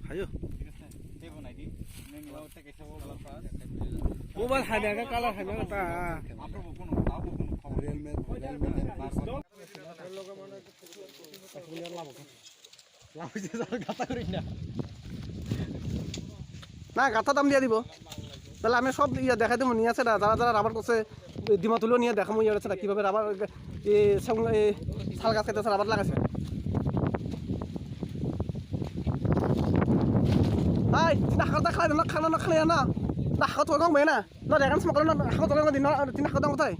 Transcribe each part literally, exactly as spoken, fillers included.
Hayo. Mobile hamya ka, color hamya ka ta. না, গাথা দাম দিয়া দিব। তাহলে আমি সব ইয়ে দেখাই দেবো, নিয়ে আছে না, যারা যারা রাবার করছে, ডিমা তুলেও নিয়ে দেখাবো, ইয়ে আছে না, কীভাবে রাবার, এ, সেগুন, এ, শাল গাছ খাইতেছে, রাবার লাগাইছে। এই, চিনা হাকর দা খাই না, খানা না খাই না। না, হাকর তো গং না। না, দেখেন, সমকল না, হাকর তো গং দিন, না, চিনা হাকর দা কোথায়?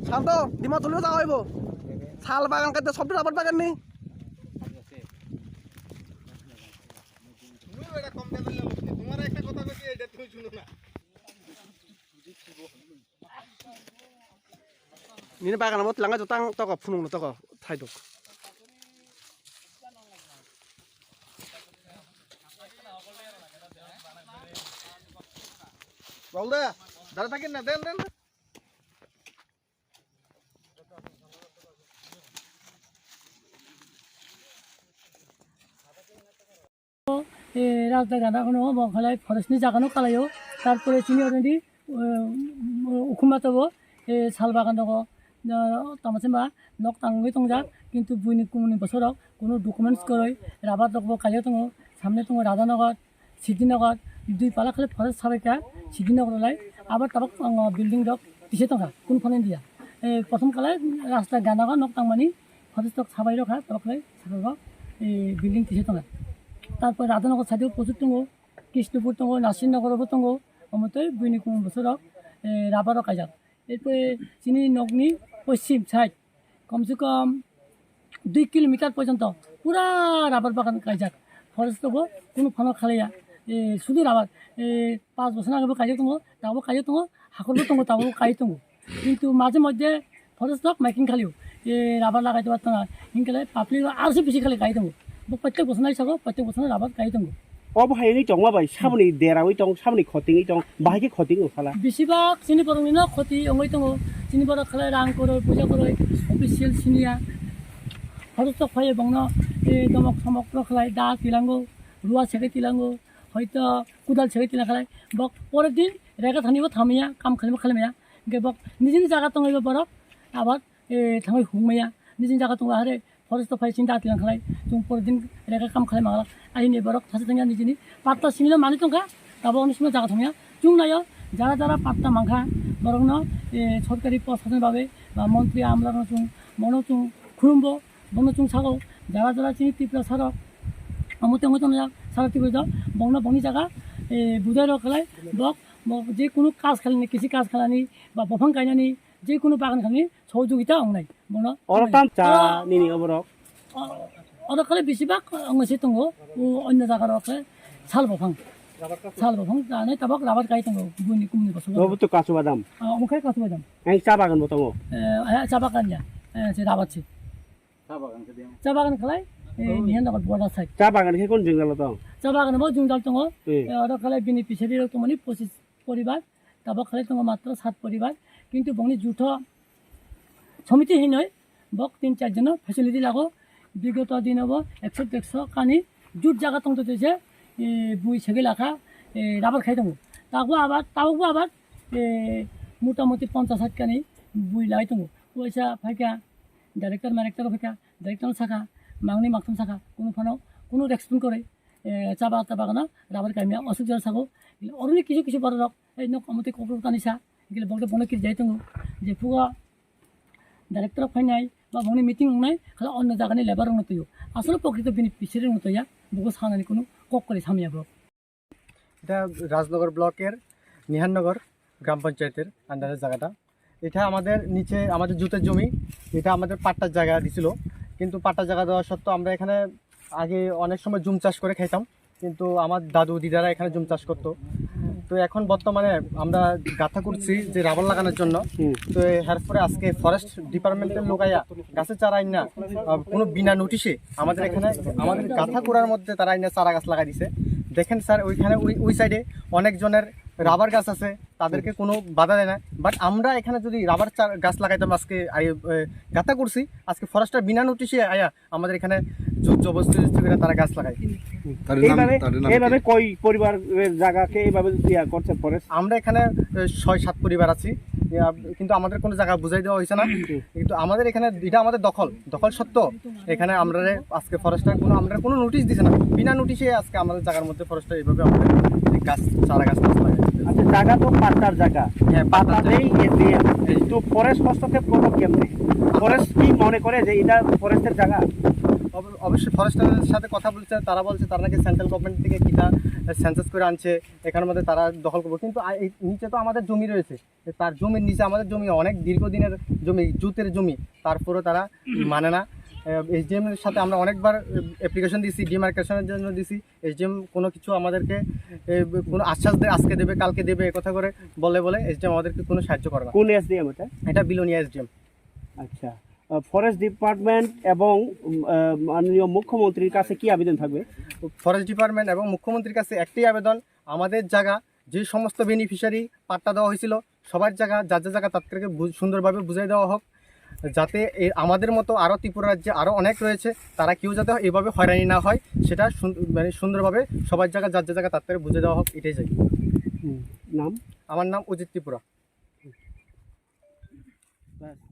শান্ত, ডিমা তুলিও যাওয়া হইব। শাল বাগান কাটতে সব রাবার বাগান নেই। Nini bagan mo twlangwi jotang toko phunukno toko thaidok. Rolda, dara thakin na, den, den. E, rajda gana kono bo khalai forest ni jaga no kalaio, tarpore chini already, e, ukhuma tobo, e, sal bagan dogo, e, tamo se ma nok tangwi tongjak, kintu buini kumuni bosoro kono documents koroi, rabar rok bo kaio tongo, samne tongo Radhanagar, Siddhinagar, dui pala khale forest sabaikha, Siddhinagar lai, abar tabok, o, building rok tisa tongkha, kun phone dia. E, prothom kala rasta gana nok tangmani, forest rok sabai rokha, tabok lai, sakao, e, building tisa tongkha. Tarpor Radhanagar side o prochur tongo, Krishnapur tongo, Nasirnagar bo tongo, omo tei buini kumung bosor rok, e, rabar rok kaijak. Erpore chini nokni poschim side, kom se kom dui kilometer porjonto pura rabar bagan kaijak. Forest rogo kunu phano khalaiya. E, sudu rabar, e, panch bosor age bo kaijak tongo, tabok kaijak tongo, hakhor bo tongo, tabok kai tongo. Kintu majhe moddhe forest rok making khalio. E, rabar lagai tobar tona. Hinkhe public rok arsi bisi khali kai tongo. Bo prottek bosor nai sago, prottek bosor rabar kai tongo. Obo hai wngwi tongma bai, saboni derawi tong, saboni khotingwi tong, bahai khe khoting wng sala. Besibak chini borokni no khoti wngwi tongo. Chini borok khlai rang kwrwi, puja kwrwi, official siniya. Hodo sok phai bongno, e, domok somok rok khlai da tilango, ruwa segwi tilango, hoito kudal segwi tilang khlai. Bok pore din rega thani bo thamya, kam khlai bo khlai maya. Hinkhe bok nijini jaga tongwi bo borok abar, e, thangwi hukmaya. Nijini jaga tongo ahare. Forest o phai chini da tilang khlai, chwng pore din rega kam khlai mangala. Aini borok thasa thangya nijini patta simino manwi tongkha, tabok ni simi jaga thangya. Chwng nayo, jara jara patta mangkha, borokno, e, sorkari post hachani babe, ba montri amla no chwng, bono chwng khulumbo, bono chwng sago, jara jara chini Tripura saro, amo tengwi tongjak, sara Tripura do, bongno bongni jaga, e, bujai rok khlai, bok, bok je kunu kaj khlaini, kisi kaj khlaini, ba bophang kainani, je kunu bagan khlaini, sohojogita wngnai, bono oro wngnai. Tam cha oro, nini oborok? O-, oro khlai besibak wngwi se tongo, o onno jaga rok khe sal bophang. Sal bophang, jani tabok rabar kai tongo, buini kumni bosong. Obo to kasu badam. Ah, omo khe kasu badam. Ang cha bagan bo tongo. Eh, eh, cha bagan ya. Eh, se rabar se. Cha bagan khlai, eh, Nihan Nagar border side. Cha bagan khe kon jengalo tong? Cha bagan bo jwngjal tongo. Hmm. Eh, oro khlai beneficiary rok tongmani pochis poribar, tabok khlai tongo matro sat poribar, kintu bongni jutho somiti hinoi bok tin char jono facility lago, bigoto dino bo ekso dekso kani jut jaga tongto tese, e, bui segwi lakha, e, rabar khai tongo. Tabok abar, tabok bo abar, e, motamuti ponchas sat kani bui lai tongo. Oisa phaikha director, director phaikha, director saka, mangni maktham saka, kunu phano, kunu respond koroi, e, chaba, chaba gana rabar kaimia osuk jora sago. Oroni kisu kisu borok rok, ei nok amotwi kokro tani sa, gile bokde bono kiri jai tongo. Je phugo director rok phainai, ba bongni meeting wngnai, khala onno jagani labour rokno twiyo. Asole pokrito bini pisiri rokno twiya, bugo sanani kunu kok kwrwi samya bro. এটা রাজনগর ব্লকের নিহাননগর গ্রাম পঞ্চায়েতের আন্ডারে জায়গাটা। এটা আমাদের নিচে আমাদের জুটের জমি, এটা আমাদের পাট্টার জায়গা দিছিল, কিন্তু পাট্টার জায়গা দেওয়া সত্ত্বেও আমরা এখানে আগে অনেক সময় জুম চাষ করে খাইতাম। কিন্তু আমার দাদু দিদারা এখানে জুম চাষ করতো। তো এখন বর্তমানে আমরা গাঁথা করছি যে রাবার লাগানোর জন্য। হুম। তো এর পরে আজকে ফরেস্ট ডিপার্টমেন্টের লোক আইয়া গাছের চারা আইনা, আহ, কোনো বিনা নোটিশে আমাদের এখানে, আমাদের গাঁথা করার মধ্যে তারা আইনা চারা গাছ লাগাই দিছে। দেখেন স্যার, ওইখানে ওই, ওই সাইডে অনেকজনের রাবার গাছ আছে, তাদেরকে কোনো বাধা দেয় না। বাট আমরা এখানে যদি রাবার চা-, গাছ লাগাইতাম, আজকে আই-, এ, গাঁথা করছি, আজকে ফরেস্টটা বিনা নোটিশে আয়া আমাদের এখানে জোর জবরদস্তি করে তারা গাছ লাগায়। তাদের নাম, এইভাবে, তাদের নাম কি? এইভাবে কয় পরিবারের জায়গাকে এইভাবে ইয়া করছে ফরেস্ট? আমরা এখানে, এ, ছয় সাত পরিবার আছি, ইয়া, কিন্তু আমাদের কোনো জায়গা বুঝাই দেওয়া হয়েছে না। কিন্তু আমাদের এখানে এটা আমাদের দখল, দখল সত্ত্বেও এখানে আমরা আজকে ফরেস্টার কোনো, আমরা কোনো নোটিশ দিছে না, বিনা নোটিশে আজকে আমাদের জায়গার মধ্যে ফরেস্টার এইভাবে আমাদের এই গাছ, চারা গাছ টাছ লাগায়। আচ্ছা, জায়গা তো পাট্টার জায়গা, হ্যাঁ, পাট্টার পাট্টা জায়গা। নেই এসডিএম, এই তো ফরেস্ট হস্তক্ষেপ করলো কেমনে? ফরেস্ট কি মনে করে যে এটা ফরেস্টের জায়গা? অব-, অবশ্যই ফরেস্টারের সাথে কথা বলছে, তারা বলছে তারা নাকি সেন্ট্রাল গভর্নমেন্ট থেকে কিনা সেন্সাস করে আনছে, এখানের মধ্যে তারা দখল করবো, কিন্তু আ-, এই নিচে তো আমাদের জমি রয়েছে, তার জমির নিচে আমাদের জমি, অনেক দীর্ঘদিনের জমি, জুতের জমি, তারপরে তারা মানে না। এসডিএম এর সাথে আমরা অনেকবার অ্যাপ্লিকেশন দিছি, ডিমার্কেশনের জন্য দিছি। এসডিএম কোনো কিছু আমাদেরকে, এ, কোনো আশ্বাস দেয়, আজকে দেবে, কালকে দেবে, এ কথা করে বলে বলে এসডিএম আমাদেরকে কোনো সাহায্য করে না। কোন এসডিএম এটা? এটা বিলোনিয়া এসডিএম। আচ্ছা, ফরেস্ট ডিপার্টমেন্ট এবং উম, আহ, মাননীয় মুখ্যমন্ত্রীর কাছে কি আবেদন থাকবে? ফরেস্ট ডিপার্টমেন্ট এবং মুখ্যমন্ত্রীর কাছে একটাই আবেদন, আমাদের জায়গা, যে সমস্ত বেনিফিশিয়ারি পাট্টা দেওয়া হয়েছিল, সবার জায়গা, যার যার জায়গা, তাদেরকে বু-, সুন্দরভাবে বুঝিয়ে দেওয়া হোক, যাতে এ-, আমাদের মতো আরও ত্রিপুরা রাজ্যে আরও অনেক রয়েছে, তারা কেউ যাতে এভাবে হয়রানি না হয়, সেটা সুন-, মানে সুন্দরভাবে সবার জায়গা, যার যার জায়গা, তাদের বুঝিয়ে দেওয়া হোক, এটাই চাই। হুম, নাম? আমার নাম অজিত ত্রিপুরা। ব্যাস।